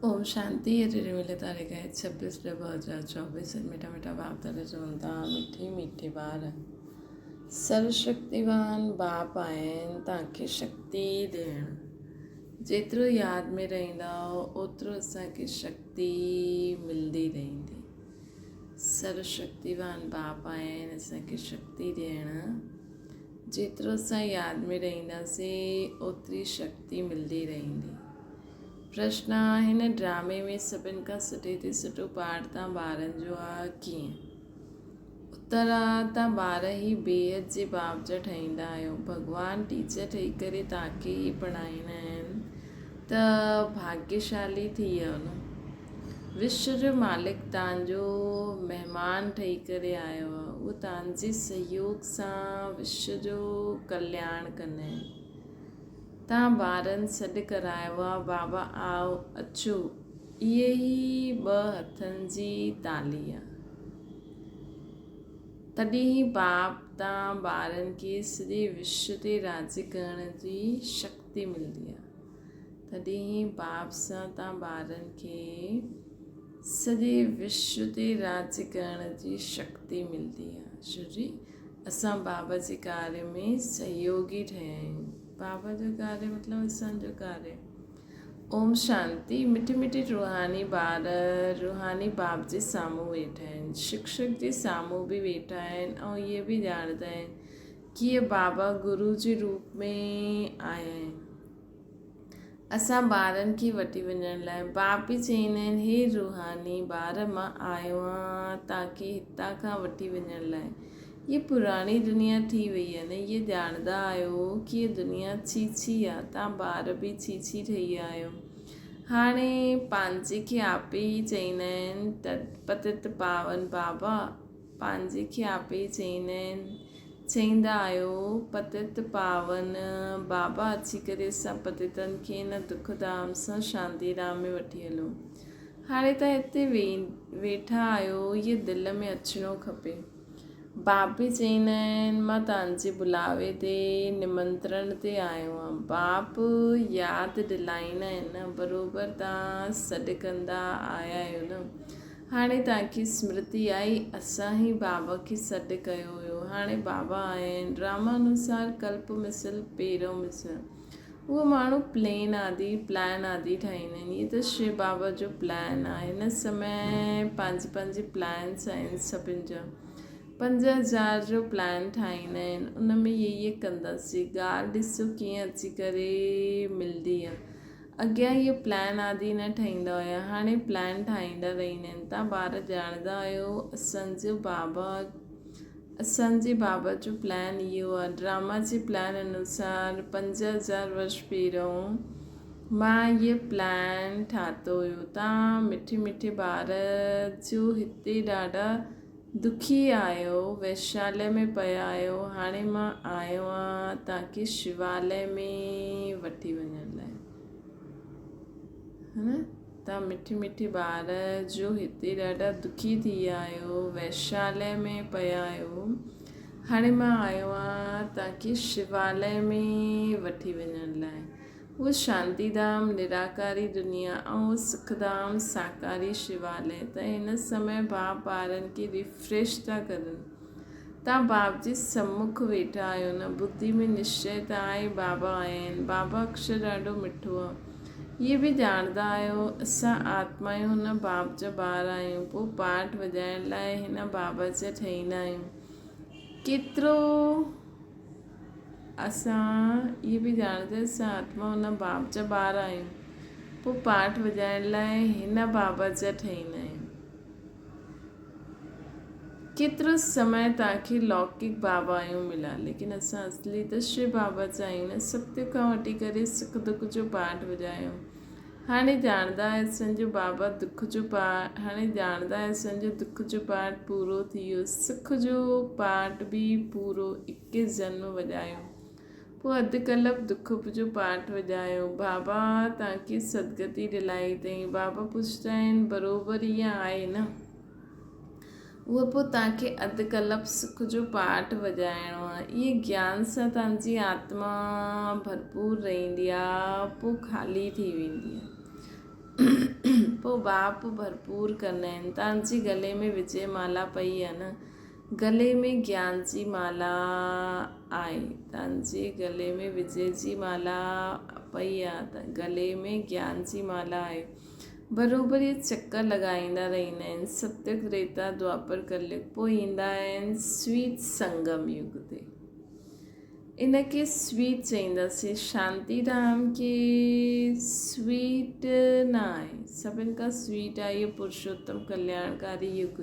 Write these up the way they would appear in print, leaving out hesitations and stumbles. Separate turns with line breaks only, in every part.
اوم شانتي اڄ جي ملي تاريخ آهي 26 ڏھ 2024 مٺا مٺا باپ دادا چون ٿا مٺي مٺي ٻار سرو شڪتيوان باپ آهن توهان کي شڪتي ڏيڻ جيترو ياد ۾ رهندؤ اوترو اسان کي شڪتي ملندي رهندي سرو شڪتيوان باپ آهن اسان کي شڪتي ڏيڻ جيترو اسان ياد ۾ رهنداسين اوتري شڪتي ملندي رهندي پرشن، هن ڊرامي ۾ سڀن کان سٺي تي سٺو پارٽ تان ٻارن جو آ ڪيئن؟ اتر، تان ٻار هي بيحد جي باپ جا ٺهيندا آهيو. ڀڳوان ٽيچر ٺهي ڪري تانکي هي پڙهائيندا آهن ته ڀاگيشالي ٿي ويو نه. وشو جو مالڪ تانجو مهمان ٺهي ڪري آيو آ. اهو تانجي سهيوگ سان وشو جو ڪلياڻ ڪندا آهن. تان ٻارن سڏ ڪرايو آ بابا آء اچو اهي ئي ٻه هٿن جي تالي آ. تڏهن ئي باپ تان ٻارن کي سڄي وشو تي راڄ ڪرڻ جي شڪتي ملندي آ. تڏهن ئي باپ سان تان ٻارن کي سڄي وشو تي راڄ ڪرڻ جي شڪتي ملندي آ. ڇو جي اسان بابا جي ڪاري ۾ سهيوگي ٺهيا آهيون. بابا جو ڪاري مطلب اسان جو ڪاري. اوم شانتي مٺي مٺي روحاني ٻار روحاني باپ جي سامهون ويٺا آهن شڪشڪ جي سامهون به ويٺا آهن ۽ اهي به ڄاڻندا آهن ڪي اهي بابا گرو جي روپ ۾ آيا آهن اسان ٻارن کي وٺي وڃڻ لاء باپ به چئيندا آهن هي روحاني ٻار مان آيو آهيان توهان کي هتان کان وٺي وڃڻ لاء هيء پراڻي دنيا ٿي وئي آهي نه هيء ڄاڻندا آهيو ڪي هيء دنيا ڇي ڇي آهي توهان ٻار به ڇي ڇي ٺهي ويا آهيو هاڻي پنهنجي کي آپي ئي چئيندا آهن ته پتت پاون بابا پنهنجي کي آپي ئي چئيندا آهن چئيندا آهيو، پتت پاون بابا اچي ڪري اسان پتتن کي هن دک ڌام سان شانتي ڌام ۾ وٺي هلو. هاڻي توهان هتي ويٺا آهيو، هيء دل ۾ اچڻو کپي. باپ به چئيندا آهن، مان توهان جي بلاوي تي، نمنترڻ تي آيو آهيان. باپ ياد ڏلائيندا آهن نه، بروبر توهان سڏ ڪندا آيا آهيو نه. هاڻي توهان کي سمرتي آئي، اسان ئي بابا کي سڏ ڪيو هيو، هاڻي بابا آيا آهن. ڊراما انوسار ڪلپ مثل پيرو مثل. اهو ماڻهو پلين آدي، پلان آدي ٺاهيندا آهن. هي ته شو بابا جو پلان آهي. هن سمي پنهنجي پنهنجي پلانس آهن سڀن جا. 5000 جو پلان ٺاهيندا آهن. ان ۾ هي هي ڪنداسين. ڳالهه ڏسو ڪيئن اچي ڪري ملندي آهي. اڳيان اهي پلان آدي نه ٺاهيندا هيا هاڻي پلان ٺاهيندا رهندا آهن تان ٻار ڄاڻندا آهيو اسان جو بابا اسان جي بابا جو پلان اهو آهي ڊراما جي پلان انوسار 5000 ورش پهريون مان اهي پلان ٺاتو هيو تان مٺي مٺي ٻار جو هتي ڏاڍا دکي آهيو ويشالي ۾ پيا آهيو هاڻي مان آيو آهيان توهان کي شوالي ۾ وٺي وڃڻ لاء ها نه توهان مٺي مٺي ٻار جو هتي ڏاڍا دکي ٿي ويا آهيو ويشالي ۾ پيا آهيو هاڻي مان آيو آهيان توهان کي شوالي ۾ وٺي وڃڻ لاء هو شانتي ڌام، نراڪاري دنيا، ۽ هو سک ڌام، ساڪاري شواليه، ته هن سمي باپ ٻارن کي ريفريش ٿا ڪرن. توهان باپ جي سمک ويٺا آهيو نه، ٻڌي ۾ نشچي ته آهي بابا آيا آهن. بابا اڪشر ڏاڍو مٺو آهي. هيء به ڄاڻندا آهيو، اسان آتمايون هن باپ جا ٻار آهيون، پوء پاٺ وڄائڻ لاء هن بابا جا ٺهيندا آهيون. ڪيترو. اسان اهي به ڄاڻندا ته اسان آتما ان باپ جا ٻار آهيون، پوء پاٺ وڄائڻ لاء هن بابا جا ٺهيندا آهيون. ڪيترو سمي توهان کي لوڪڪ بابا آهيون ملا، ليڪن اسان اصلي ته شو بابا جا آهيون نه، ستيوگ کان وٺي ڪري سک دک جو پاٺ وڄايو. هاڻي ڄاڻندا آهي اسان جو بابا دک جو پاٺ هاڻي ڄاڻندا آهي اسان جو دک جو پاٺ پورو ٿي ويو سک جو پاٺ به پورو اڪيس جنم وڄايو پوء اڌ ڪلپ دک جو پاٺ وڄايو بابا توهان کي سدگتي ڏلائي اٿئي بابا پڇتا آهن بروبر ائين آهي نه اهو پوء توهان کي اڌ ڪلپ سک جو پاٺ وڄائڻو آهي. اهي گيان سان توهان جي آتما ڀرپور رهندي آهي، پوء خالي ٿي ويندي آهي. پوء باپ ڀرپور ڪندا آهن. توهان جي گلي ۾ وجي مالا پئي آهي نه؟ گلي ۾ گيان جي مالا آهي. توهان جي گلي ۾ وجي جي مالا پئي آهي ته گلي ۾ گيان جي مالا آهي. بروبر اهي چڪر لڳائيندا رهندا آهن. ستيگ، تريتا، دوآپر، ڪليگ پوء ايندا آهن سويت سنگم يگ تي. ان کي سويٽ چئينداسين. شانتي ڌام کي سويٽ نه آهي. سڀن کان سويٽ آهي اهو پرشوتم ڪلياڻڪاري يگ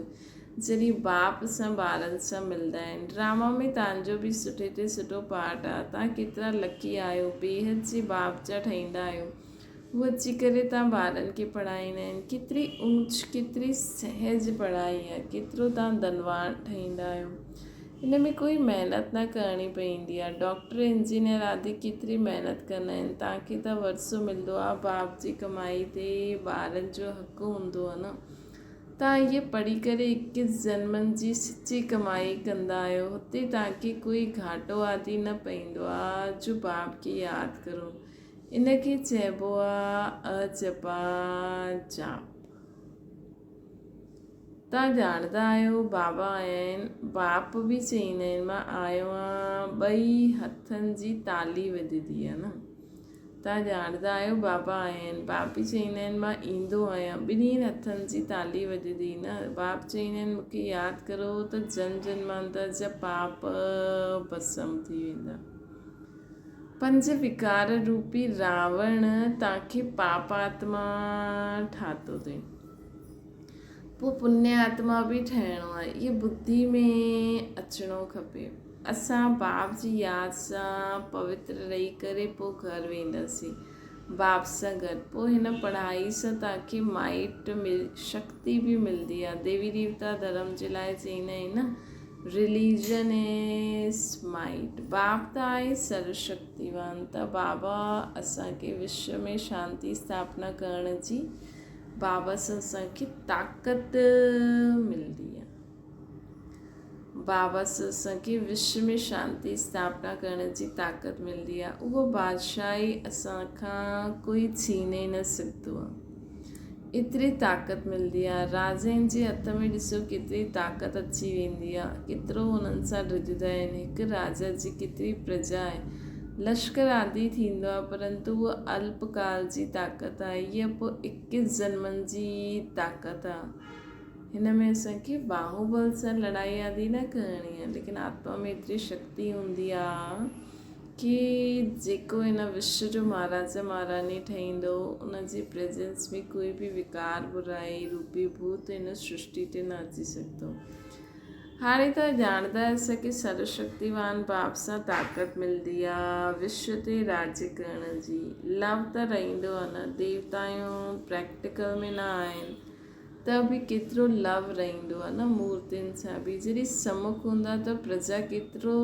جڏهن باپ سان ٻارن سان ملدا آهن. ڊراما ۾ توهان جو به سٺي تي سٺو پارٽ آهي. توهان ڪيترا لڪي آهيو. بيحد جي باپ جا ٺهيندا آهيو. هو اچي ڪري توهان ٻارن کي پڙهائيندا آهن. ڪيتري اوچ ڪيتري سهج پڙهائي آهي. ڪيترو توهان ڌنوان ٺهيندا آهيو. ان ۾ ڪوئي محنت نه ڪرڻي پوندي آهي. ڊاڪٽر، انجنيئر آدي ڪيتري محنت ڪندا آهن. توهان کي ته ورثو ملندو آهي. باپ جي ڪمائي تي ٻارن جو حق هوندو آهي نه. توهان اهي پڙهي ڪري اڪيس جنمن جي سچي ڪمائي ڪندا آهيو. هتي توهان کي ڪوئي گهاٽو آدي نه پوندو آهي جو باپ کي ياد ڪرو. ان کي چئبو آهي اجپا جاپ. توهان ڄاڻندا آهيو بابا آيا آهن. باپ به چئيندا آهن مان آيو آهيان. ٻئي هٿن جي تالي وڄندي آهي نه. توهان ڄاڻندا آهيو بابا آيا آهن. باپ به چئيندا آهن مان ايندو آهيان. ٻنهي هٿن جي تالي وڄندي نه. باپ چئيندا آهن مون کي ياد ڪرو ته جنم جنمانتر جا پاپ ڀسم ٿي ويندا. پنج وڪار روپي راوڻ توهان کي پاپ آتما ٺاهتو اٿئي. پوء پڃ آتما به ٺهڻو آهي. اهو ٻڌي ۾ اچڻو کپي. اسان باپ جي ياد سان پوتر رهي ڪري پوء گهر وينداسين باپ سان گڏ. پوء هن پڙهائي سان توهان کي مائٽ شڪتي به ملندي آهي. ديوي ديوتا ڌرم جي لاء چئيندا آهن نه رليجن از مائٽ. باپ ته آهي سرو شڪتيوان ته بابا اسان کي وشو ۾ شانتي اسٿاپنا ڪرڻ جي بابا سان اسان کي طاقت ملندي آهي. بابا سان اسان کي وشو ۾ شانتي اسٿاپنا ڪرڻ جي طاقت ملندي آهي. اهو بادشاهي اسان کان ڪوئي ڇيني نه سگهندو آهي. ايتري طاقت ملندي آهي. راجائن جي هٿ ۾ ڏسو ڪيتري طاقت اچي ويندي آهي. ڪيترو هنن سان ڊڄندا آهن. هڪ راجا جي ڪيتري پرجا آهي. لشڪر آدي ٿيندو آهي پرنتو اهو الپ ڪال جي طاقت آهي. هيء پوء اڪيس جنمن جي طاقت آهي. هن ۾ اسان کي باهوبل سان لڙائي آدي نه ڪرڻي آهي ليڪن آتما ۾ ايتري شڪتي هوندي آهي ڪي جيڪو هن وشو جو مهاراجا مهاراني ٺهيندو ان جي پريزنس ۾ ڪوئي به وڪار برائي روپي ڀوت هن سرشٽي تي نه اچي سگهندو. هاڻي توهان ڄاڻندا آهيو اسان کي سرو شڪتيوان باپ سان طاقت ملندي آ وشو تي راڄ ڪرڻ جي. لو ته رهندو آ نه ديوتائون پريڪٽيڪل ۾ نه آهن ته به ڪيترو لو رهندو آ نه مورتين سان به جڏهن سمک هوندا ته پرجا ڪيترو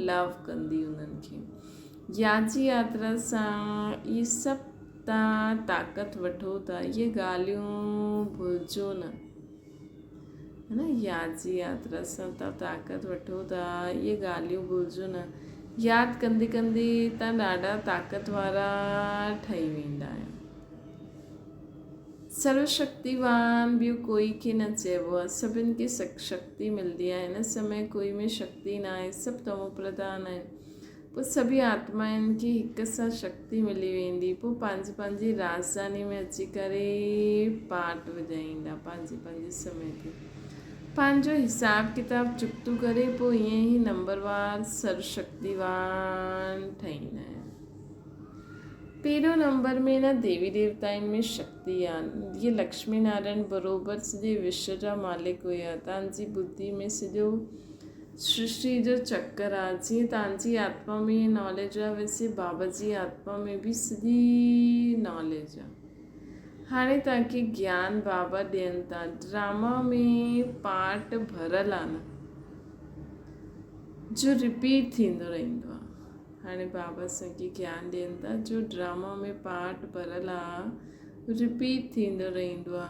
لو ڪندي انهن کي. ياجي ياترا سان اهي سڀ تان طاقت وٺو ٿا اهي ڳالهيون ڀلجو نه. نه ياد جي ياترا سان تان طاقت وٺو ٿا اهي ڳالهيون ڀلجو نه ياد ڪندي ڪندي تان ڏاڍا طاقت وارا ٺهي ويندا آهيو. سرو شڪتيوان ٻيو ڪوئي کي نه چئبو آهي سڀن کي شڪتي ملدي آهي هن سمي ڪوئي ۾ شڪتي نه آهي سڀ تمو پرڌان آهن. پوء سڀيئي آتمائن کي هڪ سان شڪتي ملي ويندي. پوء پنهنجي پنهنجي راڄڌاني ۾ اچي ڪري پاٽ وڄائيندا. پنهنجي پنهنجي سمي تي پنهنجو حساب ڪتاب چڪتو ڪري پوء ائين ئي نمبروار سرشڪتيوان ٺهيندا آهن. پهريون نمبر ۾ نه ديوي ديوتائن ۾ شڪتي آ. اهي لڪشمي نارائڻ بروبر سڄي وشو جا مالڪ هيا. تان جي ٻڌي ۾ سڄو سرشٽي جو چڪر آ. جيئن توهان جي آتما ۾ ناليج آ ويسي بابا جي آتما ۾ به سڄي ناليج آ. هاڻي توهان کي گيان بابا ڏين ٿا. ڊراما ۾ پارٽ ڀريل آ نه جو رپيٽ ٿيندو رهندو آ. هاڻي بابا اسان کي گيان ڏين ٿا جو ڊراما ۾ پارٽ ڀريل آ رپيٽ ٿيندو رهندو آ.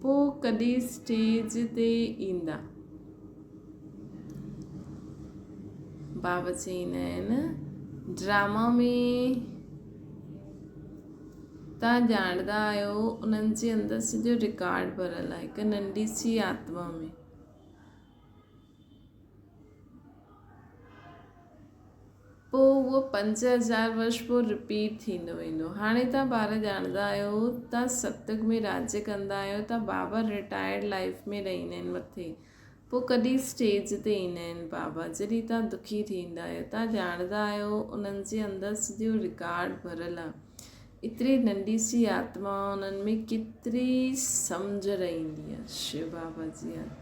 پو ڪڏهن اسٽيج تي ايندا. بابا چئيندا آهن ڊراما ۾ توهان ڄاڻندا آهيو انهن جي اندر سڄو رڪارڊ ڀريل آهي هڪ ننڍي سي آتما ۾. پوء اهو 5000 ورش پوء رپيٽ ٿيندو ويندو. هاڻي توهان ٻار ڄاڻندا آهيو توهان ستيگ ۾ راڄ ڪندا آهيو ته بابا رٽائرڊ لائيف ۾ رهندا آهن مٿي پوء ڪڏهن اسٽيج تي ايندا آهن بابا جڏهن توهان دکي ٿيندا آهيو توهان ڄاڻندا آهيو انهن جي اندر سڄو رڪارڊ ڀريل آهي ايتري ننڍي سي آتما انهن ۾ ڪيتري سمجهه رهندي آهي شو بابا جي آتما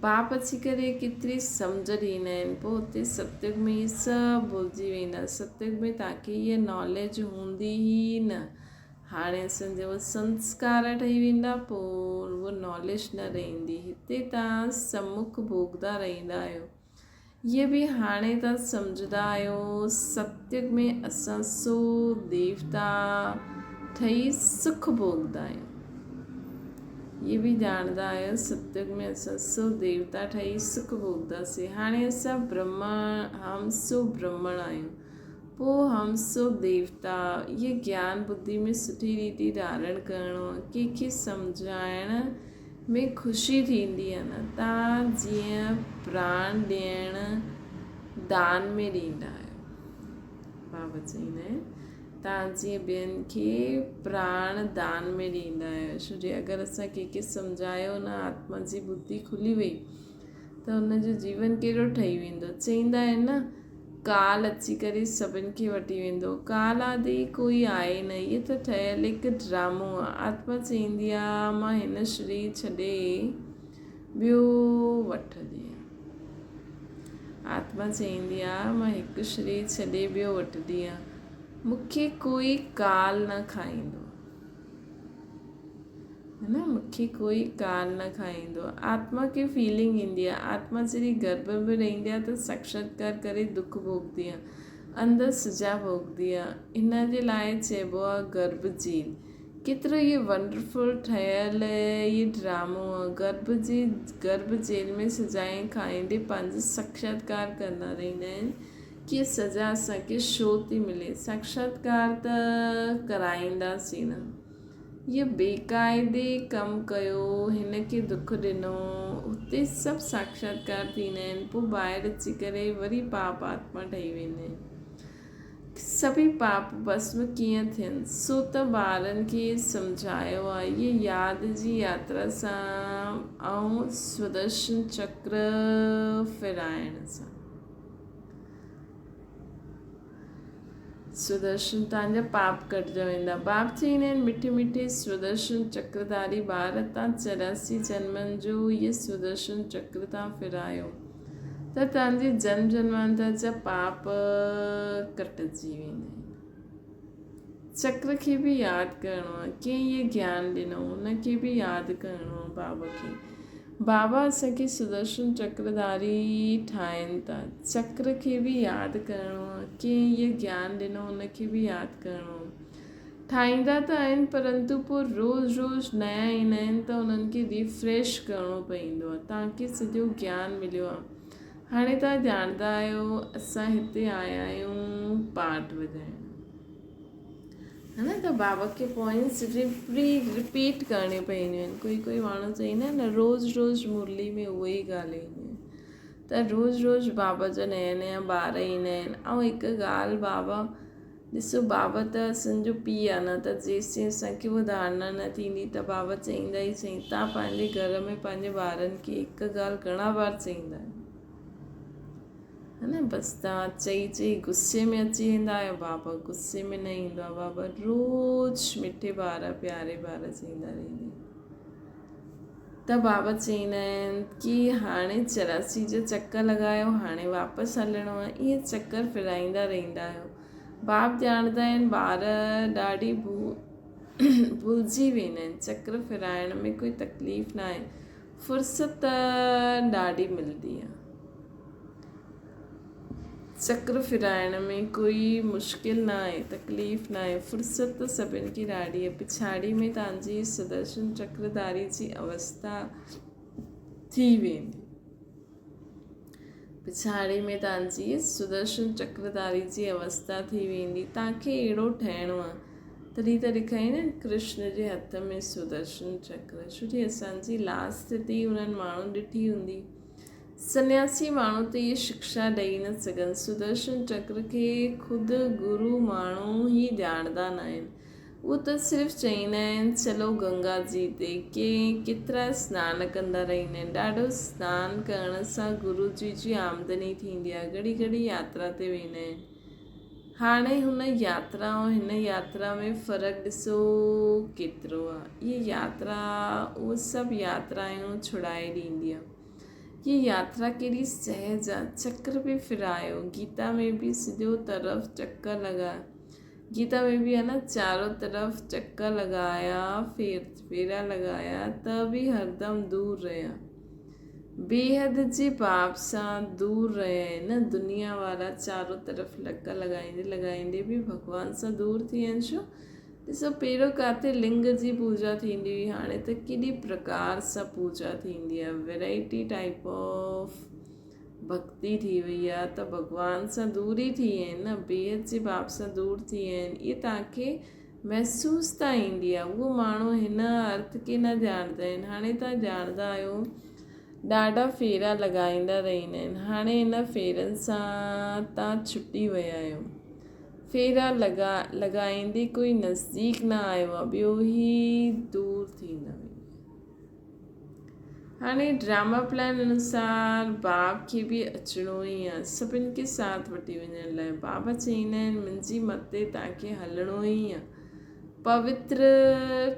باپ اچي ڪري ڪيتري سمجهه ڏيندا آهن پوء اتي ستيگ ۾ هي سڀ ڀلجي ويندا ستيگ ۾ تاڪي هيء ناليج هوندي ئي نه هاڻي اسان جا اهي سنسڪار ٺهي ويندا پوء اهو ناليج نه رهندي هتي تان سمک ڀوڳدا رهندا آهيو اهي به هاڻي ته سمجهندا آهيو ستيگ ۾ اسان سو ديوتا ٺهي سک ڀوڳندا آهيون. اهي به ڄاڻندا آهيو ستيگ ۾ اسان سو ديوتا ٺهي سک ڀوڳنداسين. هاڻي اسان برهمڻ هم سو برهمڻ آهيون پوء هم سو ديوتا. اهي گيان ٻڌي ۾ سٺي ريتي ڌارڻ ڪرڻو ڪنهن کي سمجهائڻ ۾ خوشي ٿيندي آهي نه تان جيئن پراڻ ڏيڻ دان ۾ ڏيندا آهيو بابا چئيندا آهن تان جيئن ٻين کي پراڻ دان ۾ ڏيندا آهيو ڇو جي اگر اسان ڪنهن کي سمجهايو نه آتما جي ٻڌي کلي وئي ته ان جو جيون ڪهڙو ٺهي ويندو چئيندا آهن نه ڪال اچي ڪري سڀن کي وٺي ويندو. ڪال آدي ڪوئي آهي نه. هيء ته ٺهيل هڪ ڊرامو آ. آتما چئيندي آ، مان هن شرير ڇڏي ٻيو وٺندي آ. آتما چئيندي آ، مان هڪ شرير ڇڏي ٻيو وٺندي آ. مون کي ڪوئي ڪال نه کائيندو. ها نه مون کي ڪوئي ڪال نه کائيندو. آتما کي فيلنگ ايندي آهي. آتما جڏهن گرڀ ۾ رهندي آهي ته ساڪشاتڪار ڪري دک ڀوڳندي آهي. اندر سزا ڀوڳندي آهي. هن جي لاء چئبو آهي گرڀ جيل. ڪيترو هي ونڊرفل ٺهيل هي ڊرامو آهي. گرڀ جي گرڀ جيل ۾ سزائين کائيندي پنهنجو ساڪشاتڪار ڪندا رهندا آهن ڪي سزا اسان کي ڇو ٿي ملي. ساڪشاتڪار ته ڪرائينداسين نه. هيء بيقاعدي ڪم ڪيو، هن کي دک ڏنو. اتي سڀ ساڪشاتڪار ٿيندا آهن، پوء ٻاهر اچي ڪري وري پاپ آتما ٺهي ويندا آهن. سڀئي پاپ ڀسم ڪيئن ٿين؟ سو ته ٻارن کي سمجهايو آهي. هيء ياد جي ياترا سان ۽ سودرشن چڪر ڦيرائڻ سان. سودرشن تان جا پاپ ڪٽجا ويندا. باپ چئيندا آهن، مٺي مٺي سودرشن چڪرڌاري ٻار تان 84 جنمن جو هيء سودرشن چڪر تان ڦيرايو ته تان جي جنم جنمانتر جا پاپ ڪٽجي ويندا آهن. چڪر کي به ياد ڪرڻو آهي. ڪنهن هيء گيان ڏنو، ان کي به ياد ڪرڻو آهي بابا کي. بابا اسان کي سدرشن چڪرڌاري ٺاهين ٿا. چڪر کي به ياد ڪرڻو آهي. ڪنهن هيء گيان ڏنو ان کي به ياد ڪرڻو آهي. ٺاهيندا ته آهن پرنتو پوء روز روز نيا ايندا آهن ته انهن کي ريفريش ڪرڻو پوندو آهي. توهان کي سڄو گيان مليو آهي. هاڻي توهان ڄاڻندا آهيو اسان هتي آيا آهيون پاٺ وڄائڻ. ها نه ته بابا کي پوائنٽس رپيٽ ڪرڻيون پونديون آهن ڪوئي ڪوئي ماڻهو چئيندا آهن نه روز روز مرلي ۾ اهي ئي ڳالهيون اينديون آهن ته روز روز بابا جا نيا نيا ٻار ايندا آهن ۽ هڪ ڳالهه بابا ڏسو بابا ته اسان جو پيء آهي نه ته جيسين اسان کي اها ڌارڻا نه ٿيندي ته بابا چئيندا ئي چئيندا تان پنهنجي گهر ۾ پنهنجي ٻارن کي هڪ ڳالهه گهڻا بار چئيندا آهيو ها نه بس توهان چئي چئي غصي ۾ اچي ويندا آهيو بابا غصي ۾ نه ايندو آهي بابا روز مٺي ٻار پياري ٻار چئيندا رهندا آهن ته بابا چئيندا آهن ڪي هاڻي 84 جا چڪر لڳايو هاڻي واپس هلڻو آهي ائين چڪر ڦرائيندا رهندا آهيو باپ ڄاڻندا آهن ٻار ڏاڍي ڀلجي ويندا آهن چڪر ڦرائڻ ۾ ڪوئي تڪليف نه آهي فرصت ڏاڍي ملندي آ. چڪر ڦرائڻ ۾ ڪوئي مشڪل نه آهي، تڪليف نه آهي، فرصت ته سڀن کي ڏاڍي آهي. پڇاڙي ۾ توهان جي سدرشن چڪرڌاري جي اوستا ٿي ويندي. پڇاڙي ۾ توهان جي سدرشن چڪرڌاري جي اوستا ٿي ويندي. توهان کي اهڙو ٺهڻو آهي. تڏهن ته ڏيکاريندا آهن ڪرشن جي هٿ ۾ سدرشن چڪر ڇو جي اسان جي لاسٽ اسٿتي انهن ماڻهن ڏٺي هوندي. سنياسي ماڻهو ته اهي شڪشا ڏئي نه سگهن. سدرشن چڪر کي خود گرو ماڻهو ئي ڄاڻندا ناهن. اهو ته صرف چئيندا آهن چلو گنگا جي تي. ڪي ڪيترا سنان ڪندا رهندا آهن. ڏاڍو سنان ڪرڻ سان گرو جي جي آمدني ٿيندي آهي. گهڙي گهڙي ياترا تي ويندا آهن. هاڻي هن ياترا ۽ هن ياترا ۾ فرق ڏسو ڪيترو آهي. اهي ياترا اهي سڀ ياترائون ڇڙائي ڏيندي آهي. هيء ياترا ڪيڏي سهج آ، چڪر به ڦرايو، گيتا ۾ به سڄو طرف چڪر لڳايو، گيتا ۾ به آ نه چارو طرف چڪر لڳايا، ڦير ڦيرا لڳايا ته به هردم دور رهيا. بيحد جي باپ سان دور رهيا آهن نه، دنيا وارا چارو طرف لڪ لڳائيندي لڳائيندي به ڀڳوان سان دور ٿي ويا آهن ڇو؟ ڏسو پهريون ڪاٿي لنگ جي پوڄا ٿيندي هئي هاڻي ته ڪيڏي پرڪار سان پوڄا ٿيندي آهي ورائٽي ٽائپ آف ڀڳتي ٿي وئي آهي ته ڀڳوان سان دور ئي ٿي ويا آهن نه بيحد جي باپ سان دور ٿي ويا آهن اهي توهان کي محسوس ته ايندي آهي اهو ماڻهو هن ارٿ کي نه ڄاڻندا آهن هاڻي توهان ڄاڻندا آهيو ڏاڍا ڦيرا لڳائيندا رهندا آهن هاڻي هن ڦيرن سان توهان ڇٽي ويا آهيو ڦيرا لڳا لڳائيندي ڪوئي نزديڪ نه آيو آ ٻيو هي دور ٿيندا ويندا. هاڻي ڊراما پلان انوسار باب کي به اچڻو ئي آ سڀن کي ساٿ وٺي وڃڻ لاء بابا چئيندا آهن منهنجي مت تي توهان کي هلڻو ئي آ پوتر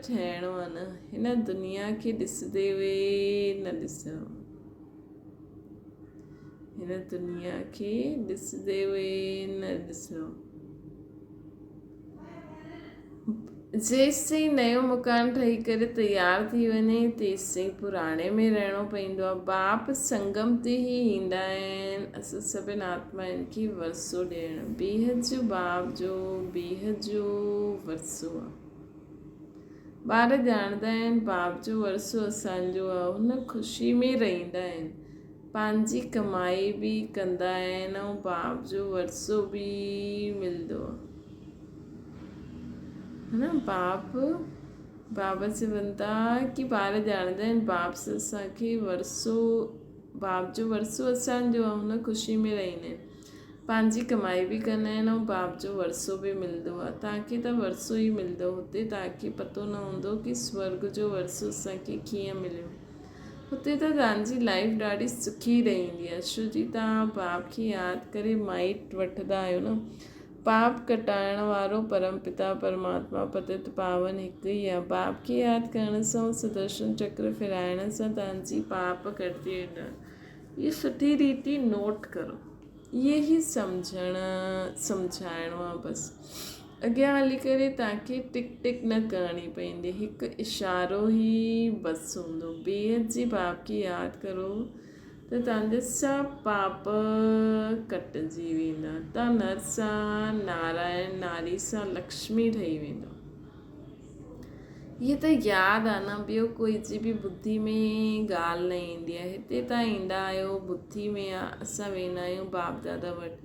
ٺهڻو آ نه هن دنيا کي ڏسندي هوئي نه ڏسڻو. هن دنيا کي ڏسندي هوئي نه ڏسڻو. جيستائين نيو مڪان ٺهي ڪري تيار ٿي وڃي تيستائين پراڻي ۾ رهڻو پوندو آهي. باپ سنگم تي ئي ايندا آهن اسان سڀن آتمائن کي ورثو ڏيڻ. بيحد جو باپ جو بيحد جو ورثو آهي. ٻار ڄاڻندا آهن باپ جو ورثو اسان جو آهي ان خوشي ۾ رهندا آهن پنهنجي ڪمائي به ڪندا آهن ۽ باپ جو ورثو به ملندو آهي نه باپ بابا چون ٿا ڪي ٻار ڄاڻندا آهن باپ اسان کي ورثو باپ جو ورثو اسان جو آهي ان خوشي ۾ رهندا آهن پنهنجي ڪمائي به ڪندا آهن ۽ باپ جو ورثو به ملندو آهي. توهان کي ته ورثو ئي ملندو. هتي توهان کي پتو نه هوندو ڪي سورڳ جو ورثو اسان کي ڪيئن مليو. هتي ته توهان جي لائيف ڏاڍي سکي رهندي آهي ڇو جي توهان باپ کي ياد ڪري مائٽ وٺندا آهيو نه. پاپ ڪٽائڻ وارو پرم پتا پرماتما پتت پاون هڪ ئي آهي. باپ کي ياد ڪرڻ سان ۽ سدرشن چڪر ڦيرائڻ سان توهان جي پاپ ڪٽجي ويندا. اهي سٺي ريتي نوٽ ڪرو. اهي ئي سمجهڻ سمجهائڻو آهي بس. اڳيان هلي ڪري توهان کي ٽڪ ٽڪ نه ڪرڻي پوندي. هڪ اشارو ئي بس هوندو. بيحد جي باپ کي ياد ڪرو ته توهان جا سڀ پاپ ڪٽجي ويندا. توهان نر سان نارائڻ ناري سان لڪشمي ٺهي ويندؤ. هي ته ياد آ نه ٻيو ڪوئي جي به ٻڌي ۾ ڳالهه نه ايندي آ هتي تان ايندا آهيو ٻڌي ۾ آ اسان ويندا آهيون باپ دادا وٽ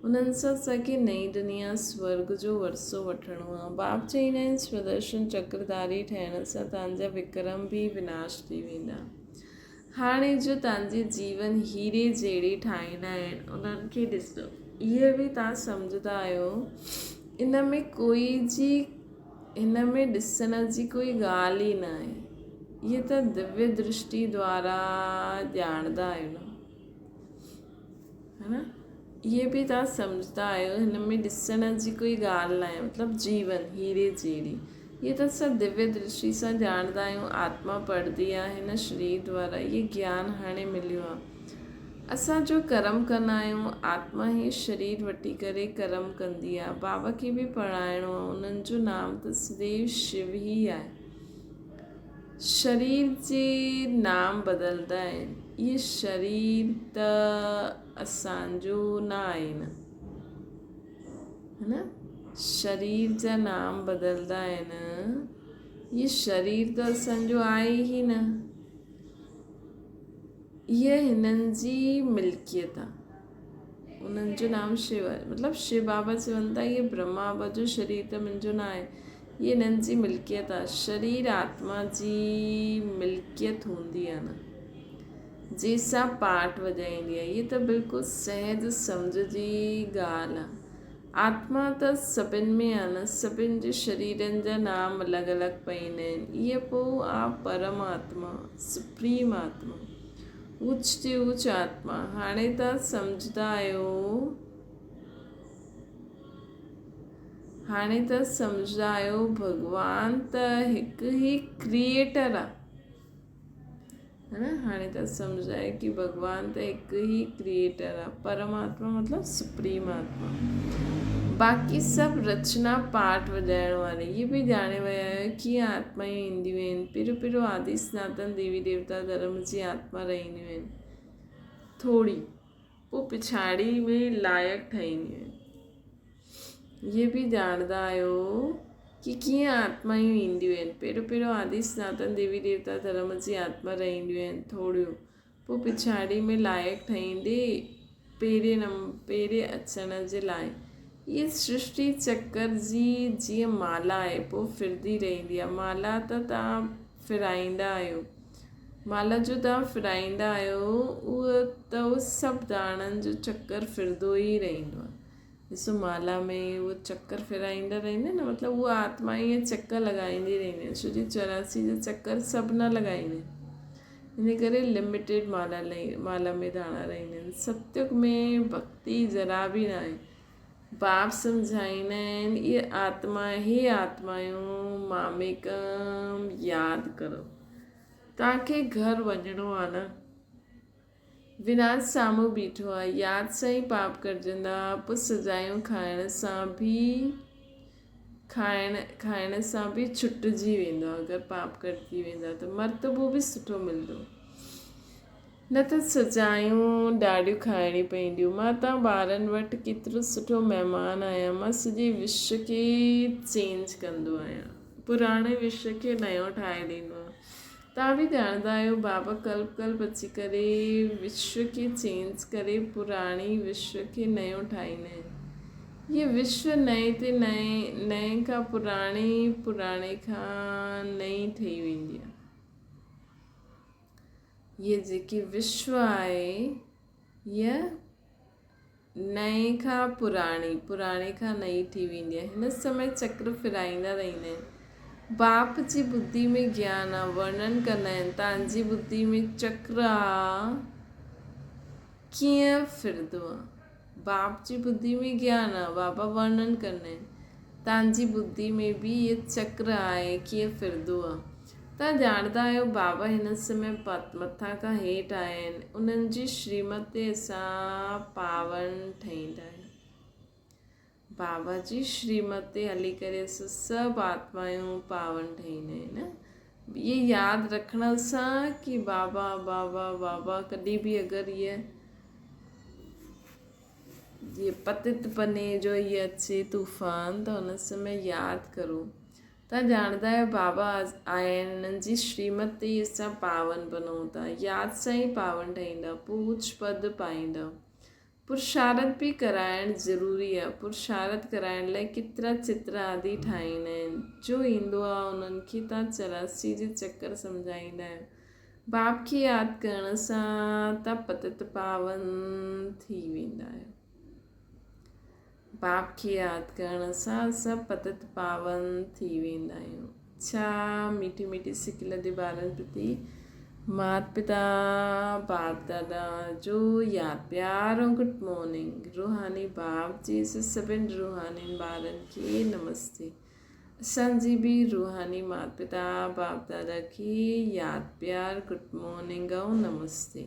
انهن سان اسان کي نئين دنيا سورڳ جو ورثو وٺڻو آ باپ چئيندا آهن سودرشن چڪرڌاري ٺهڻ سان تان جا وڪرم به وناش ٿي ويندا هاڻي جو تان جي جيون هيري جهڙي ٺاهيندا آهن انهن کي ڏسو اهي به تان سمجهندا آهيو ان ۾ ڪوئي جي هن ۾ ڏسڻ جي ڪوئي ڳالهه ئي نه آهي. اهي ته دويه درشٽي دوارا ڄاڻندا آهيو نه. ها نه؟ اهي به توهان سمجهندا آهيو هن ۾ ڏسڻ جي ڪوئي ڳالهه نه آهي مطلب جيون هيري جهڙي. اهي ته اسان دويه درشٽي سان ڄاڻندا آهيون آتما پڙهندي آهي هن شرير دوارا اهي گيان هاڻي مليو آهي. اسان جو ڪرم ڪندا آهيون، آتما هي شرير وٺي ڪري ڪرم ڪندي آهي. بابا کي به پڙهائڻو آهي، انهن جو نام ته سديو شو ئي آهي. شرير جي نام بدلدا آهن، اهي شرير ته اسان جو نه آهي نه. ها نه؟ شرير جا نام بدلدا آهن، اهي شرير ته اسان جو آهي ئي نه. اها هنن جي ملڪيت آ. انهن جو نام شو آهي. مطلب شو بابا چون ٿا اهي برهما بابا جو شرير ته منهنجو نه آهي. هيء هنن جي ملڪيت آهي. شرير آتما جي ملڪيت هوندي آهي نه، جنهن سان پاٺ وڄائيندي آهي. هيء ته بلڪل سهج سمجهه جي ڳالهه آهي. آتما ته سڀن ۾ آهي نه، سڀن جي شريرن جا نام الڳ الڳ پئيندا آهن. هيء پوء آ پرم آتما، سپريم آتما، اوچ جي اوچ آتما. هاڻي توهان سمجهندا آهيو. هاڻي ته سمجهندا آهيو ڀڳوان ته هڪ ئي ڪريئيٽر آ نه هاڻي ته سمجهندا آهيو ڪي ڀڳوان ته هڪ ئي ڪريئيٽر آ پرماتما مطلب سپريم آتما باقي سڀ رچنا پاٺ وڄائڻ واري هي به ڄاڻي ويا آهيو ڪيئن آتمائون اينديون آهن پهريون پهريون آدي سناتن ديوي ديوتا ڌرم جي آتما رهنديون آهن ٿوري پوء پڇاڙي ۾ لائق ٺهينديون آهن. اهي به ڄاڻندا آهيو ڪي ڪيئن آتمائون اينديون آهن. پهريون پهريون آدي سناتن ديوي ديوتا ڌرم جي آتما رهنديون آهن ٿوريون پوء پڇاڙي ۾ لائق ٺهيندي پهرين پهرين اچڻ جي لاء هيء سرشٽي چڪر جي جيئن مالا آهي پوء ڦرندي رهندي آهي. مالا ته توهان ڦرائيندا آهيو. مال جو توهان ڦرائيندا آهيو اهو ته اهو سڀ داڻن جو چڪر ڦرندو ئي رهندو آهي. ڏسو مالا ۾ اهو چڪر ڦرائيندا رهندا آهن نه مطلب اها آتما ائين چڪر لڳائيندي رهندي آهي ڇو جو چوراسي جا چڪر سڀ نه لڳائيندا آهن ان ڪري لميٽيڊ مالا مالا ۾ داڻا رهندا آهن. ستيگ ۾ ڀڳتي ذرا به نه آهي. باپ سمجهائيندا آهن، اي آتما، هي آتمايون، ماميڪم ياد ڪرو. توهان کي گهر وڃڻو آ نه؟ وناش سامهون بيٺو آ. ياد سان ئي پاپ ڪٽجندا. پوء سزايون کائڻ سان به کائڻ کائڻ سان به ڇٽجي ويندو. اگر پاپ ڪٽجي ويندا ته مرتبو به سٺو ملندو. نه ته سزايون ڏاڍيون کائڻيون پونديون. مان توهان ٻارن وٽ ڪيترو سٺو مهمان آهيان. مان سڄي وشو کي چينج ڪندو آهيان. پراڻي وشو کي نيو ٺاهي ڏيندو آهيان. توهان به ڄاڻندا آهيو بابا ڪلپ ڪلپ اچي ڪري وشو کي چينج ڪري پراڻي وشو کي نيو ٺاهيندا آهن. هيء وشو نئين تي نئين، نئين کان پراڻي، پراڻي کان نئين ٺهي ويندي آهي. هيء جيڪي وشو آهي، هيء نئين کان پراڻي، پراڻي کان نئين ٿي ويندي آهي. هن سمي چڪر ڦيرائيندا رهندا آهن. باپ جي ٻڌي ۾ گيان آ، ورڻن ڪندا آهن، تان جي ٻڌي ۾ چڪر آ، ڪيئن ڦرندو آ. باپ جي ٻڌي ۾ گيان آ، بابا ورڻن ڪندا آهن، تان جي ٻڌي ۾ به هيء چڪر آهي، ڪيئن ڦرندو آ. توهان ڄاڻندا آهيو بابا هن سمي مٿان کان هيٺ آيا آهن، انهن جي شريمت تي اسان پاون ٺهيندا آهيون. بابا جي شريمت تي هلي ڪري اسان سڀ آتمايون پاون ٺهيندا آهيون نه. اهي ياد رکڻ سان ڪي بابا بابا بابا ڪڏهن به اگر هيء پتت پني جو هيء اچي طوفان ته ان سمي ياد ڪرو. توهان ڄاڻندا آهيو بابا آيا آهن انهن جي شريمت تي ئي اسان پاون بنون ٿا. ياد سان ئي پاون ٺهيندا. پوء اوچ پد پائيندا. پرشارت به ڪرائڻ ضروري آهي. پرشارت ڪرائڻ لاء ڪيترا چتر آدي ٺاهيندا آهن. جو ايندو آهي انهن کي توهان 84 جي چڪر سمجهائيندا آهيو. باپ کي ياد ڪرڻ سان توهان پتت پاون ٿي ويندا آهيو. باپ کي ياد ڪرڻ سان اسان پتت پاون ٿي ويندا آهيون. ڇا ميٺي ميٺي سڪيلڌي ٻارن پرتي مات پتا باپ دادا جو ياد پيار ۽ گڊ مارننگ. روحاني باپ جي سڀن روحانين ٻارن کي نمستي. اسان جي به روحاني مات پتا باپ دادا کي ياد پيار گڊ مارننگ ۽ نمستي.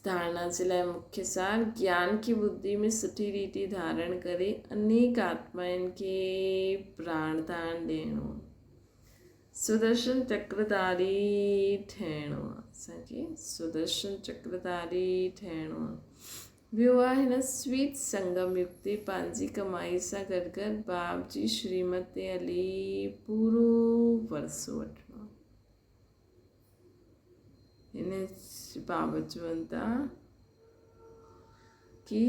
ڌارڻا جي لاء مکيه سار، گيان کي ٻڌي ۾ سٺي ريتي ڌارڻ ڪري انيڪ آتمائن کي پراڻ دان ڏيڻو، سدرشن چڪرڌاري ٺهڻو آهي. اسان کي سدرشن چڪرڌاري ٺهڻو آهي. ٻيو آهي هن سويت سنگم يگ تي پنهنجي ڪمائي سان گڏ گڏ باپ جي شريمت تي هلي پورو ورثو وٺڻو آهي. هن بابت چون ٿا ڪي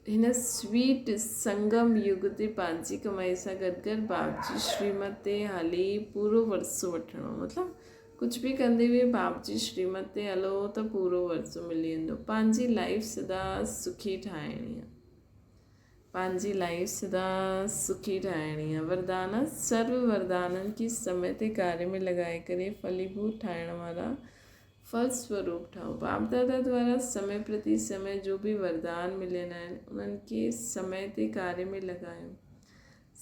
هن سويٽ سنگم يگ تي پنهنجي ڪمائي سان گڏ گڏ باپ جي شريمت تي هلي پورو ورثو وٺڻو مطلب ڪجهه به ڪندي به باپ جي شريمت تي هلو ته پورو ورثو ملي ويندو پنهنجي لائف سدا سکي ٺاهڻي آهي پنهنجي لائف سدا سکي ٺاهڻي آهي وردان سرو وردانن کي سمي تي ڪاري ۾ لڳائي ڪري ڦليڀوت ٺاهڻ وارا ڦلسوروپ ٺاهو. باپ دادا دوارا سمي پرتي سمي جو به وردان مليل آهن، انهن کي سمي تي ڪاري ۾ لڳايو.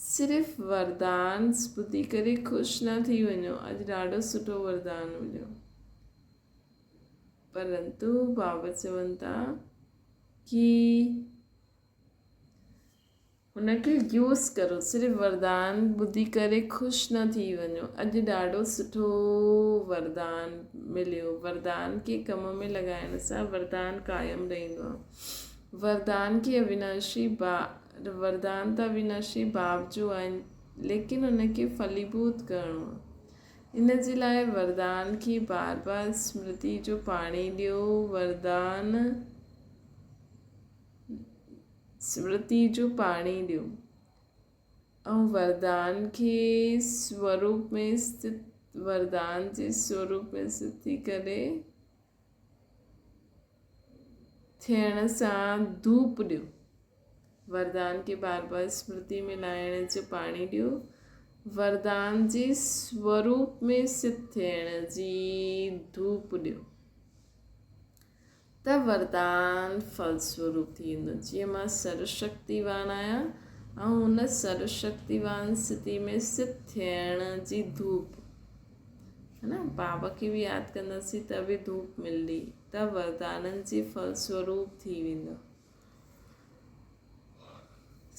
صرف وردان ٻڌي ڪري خوش نه ٿي وڃو، اڄ ڏاڍو سٺو وردان مليو. پرنتو بابا چون ٿا ڪي. هن کي يوز ڪرو صرف وردان ٻڌي ڪري خوش نه ٿي وڃو اڄ ڏاڍو سٺو وردان مليو وردان کي ڪم ۾ لڳائڻ سان وردان قائم رهندو آهي وردان کي اويناشي با وردان ته اويناشي باب جو آهن ليڪن ان کي ڦليڀوت ڪرڻو آهي ان جي لاء وردان کي بار بار سمرتي جو پاڻي ڏيو وردان سمرتي جو پاڻي ڏيو ۽ وردان کي سوروپ ۾ اسٿت وردان جي سوروپ ۾ اسٿت ٿي ڪري ٿيڻ سان ڌوپ ڏيو وردان کي بار بار سمرتي ۾ لائڻ جو پاڻي ڏيو وردان جي سوروپ ۾ اسٿت ٿيڻ جي ڌوپ ڏيو ته وردان ڦلسوروپ ٿي ويندو. جيئن مان سروشڪتيوان آهيان ۽ ان سروشڪتيوان ستي ۾ ست ٿيڻ جي ڌوپ ها نه بابا کي به ياد ڪنداسين ته به ڌوپ ملندي ته وردانن جي ڦلسوروپ ٿي ويندو.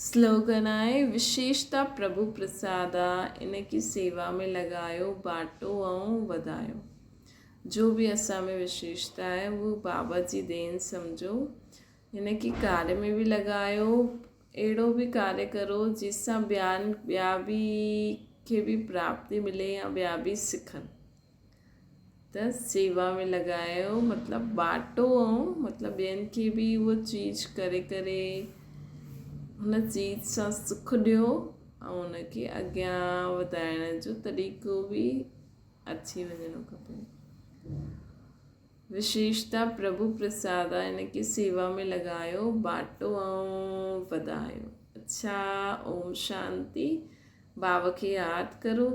سلوگن آهي وشيشتا پرڀو پرساد آ ان کي سيوا ۾ لڳايو باٽو ۽ وڌايو. جو به اسان ۾ وشيشتا آهي اهو بابا جي دين سمجهو هن کي ڪاري ۾ به لڳايو اهڙو به ڪاري ڪرو جنهن سان ٻيان ٻيا به کي به پراپتي ملي يا ٻيا به سکن ته سيوا ۾ لڳايو مطلب باٽو ۽ مطلب ٻين کي به اهو چيز ڪري ڪري هن چيز سان سک ڏيو ۽ ان کي اڳيان وڌائڻ جو طريقو به اچي وڃڻو کپي. وشيشتا پرڀو پرساد آ ان کي سيوا ۾ لڳايو باٽو ۽ وڌايو. اڇا اوم شانتي بابا کي ياد ڪرو.